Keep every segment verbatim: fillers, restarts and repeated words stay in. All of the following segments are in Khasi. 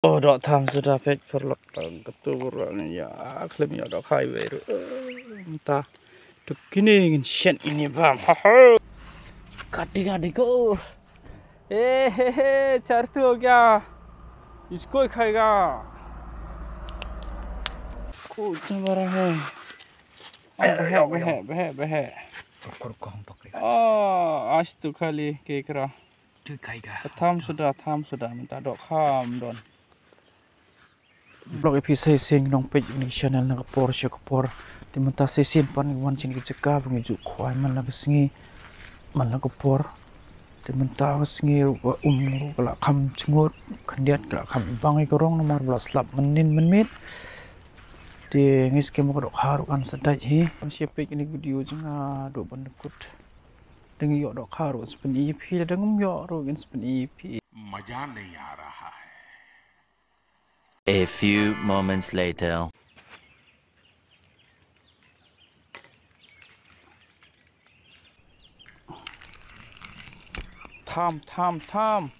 Oh, doh tham suda peit paralok, tang katu paralok, ngin ïa khlem ïoh dohkha iwei ruh. Eh, mynta tu kine ngin shet ine i bam. Ha ha. Kati ga diko. Eh, he he, char thu ho gaya. Isko hi khayega. Kuch bada hai. Beh, beh, beh, beh. Ruko, ruko, hum pakde. Oh, aaj to khali kekra. Ka tham suda, tham suda, mynta dohkha ym don. Paralok, ïa phi sa shisien nongpeit ïa kane ka channel na ka por sha ka por. Te mynta sa shisien pat ngi wan sha kane ka jaka ba ngi ju khwai man la ka sngi, man la ka por. Te mynta ka sngi ruh ka um ruh ka la kham jngut, khyndiat ka la kham bang ïa ka rong namar ba la slap mynnin mynmiet. Te ngi skhem ba ka dohkha ruh kan sa dait hi. Ngan sa peit ïa kane ka video jong nga haduh ban da kut. Lada ngi ïoh dohkha ruh ngan sa pyni ïa phi, lada ngim ïoh ruh ngan sa pyni ïa phi. मजा नहीं आ रहा है। A few moments later. Tham, tham, tham.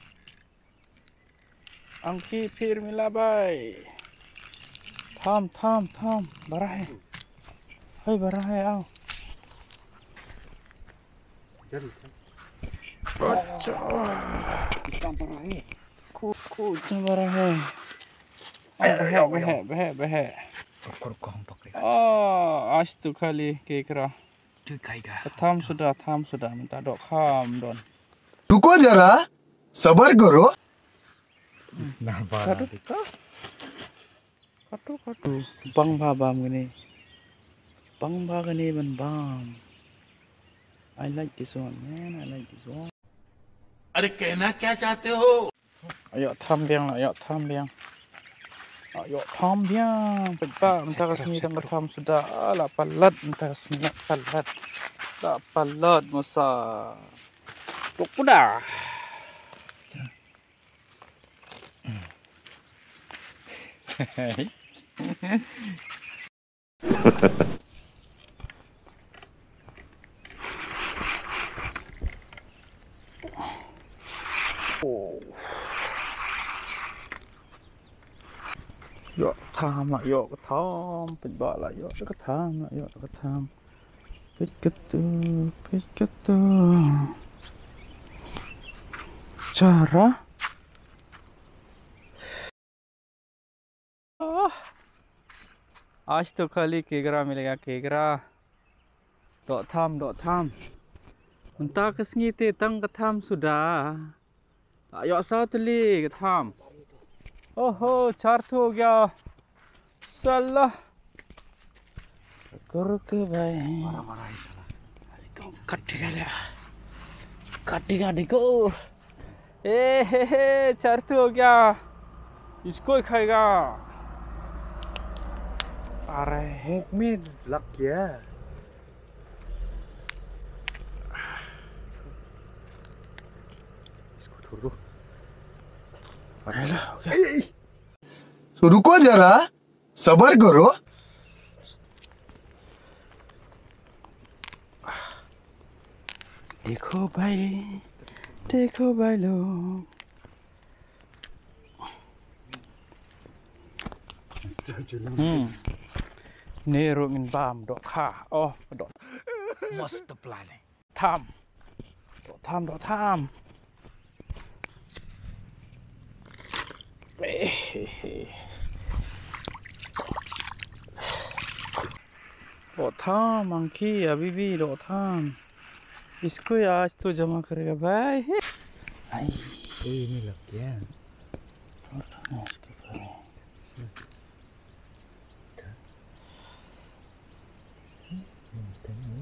Angki phir mila bai. Tham, tham, tham. Bara hai. Hai, bara hai, aw. Acha. Ku, ku, bara hai. Beh, beh, beh, beh. Oh, aaj to khali kekra. Ka tham suda, tham suda, mynta dohkha ym don. रुको जरा, सबर करो। Katu, katu, katu. Bang bha bam kane. Bang bha kane ban bam. I like this one, man. I like this one. अरे कहना क्या चाहते हो? Ïoh tham biang la, ïoh tham biang. Ïoh tham biang. Peit ba mynta ka sngi tang ka tham suda la palat, mynta ka sngi la palat. La palat masa. Tok kuda. Ïoh tham la, ïoh ka tham, peit ba la, ïoh ka tham la, ïoh ka tham. Peit katu, peit katu. Chara. Oh. Aaj to khali kekra milega, kekra. Doh tham, doh tham. Mynta ka sngi te tang ka tham suda. Ïoh saw tylli ka tham. Oho, char thu ho gaya. Sala. Kur ke bhai. Kat diga le. Kat diga diko. ए हे हे, चार ठो हो गया। इसको ही खाएगा। अरे, एक में लग गया। इसको छोड़ दो। अरे ला, हो गया। ए, ए। तो रुको जरा। सबर करो। देखो भाई, देखो भाई लोग। Hmm. Ni ruh ngin bam dohkha. Oh, doh. Must apply. Tham. Doh tham, doh tham. Doh tham, monkey, अभी भी doh tham. इसको ही आज तो जमा करेगा भाई। आई। कोई नहीं लग गया। थोड़ा ना इसके ऊपर।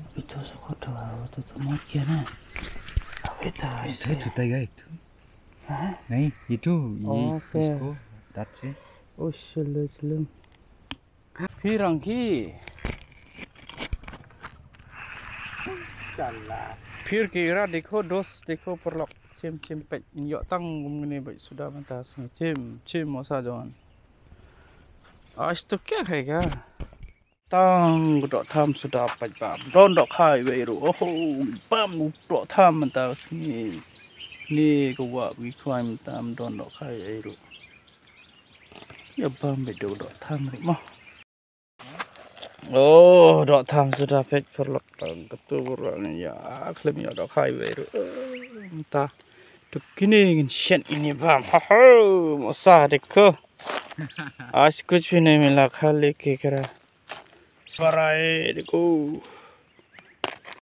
अभी तो उसको तो, वो तो, तो मर गया ना। अभी तो ऐसे। छोटा ही है एक ठो। हाँ? नहीं, ये तो, ये ओके। इसको, that's it। ओ, चलो, चलो। फिर अंकी। साला। फिर केकरा देखो, दोस्त देखो, परलok। Chim, chim, peit. Ïoh tang kum kane beit suda mynta sngi. Chim, chim, mosa jon. आज तो क्या खाएगा? Tang ka doh tham suda peit bam. Don dohkha iwei ruh. Oho, bam doh tham mynta sngi. Ni ka wah wi khwai mynta don dohkha iwei ruh. Ïa bam bad doh doh tham ri mo. Oh, doh tham suda peit paralok tang katu paralok ne ïa khlem ïa doh khai wei ru. Mynta tu kine ngin shet ïa kine bam. Ha ha. Mosa dekho. आज कुछ भी नहीं मिला, खाली केकड़ा। Barai dekho.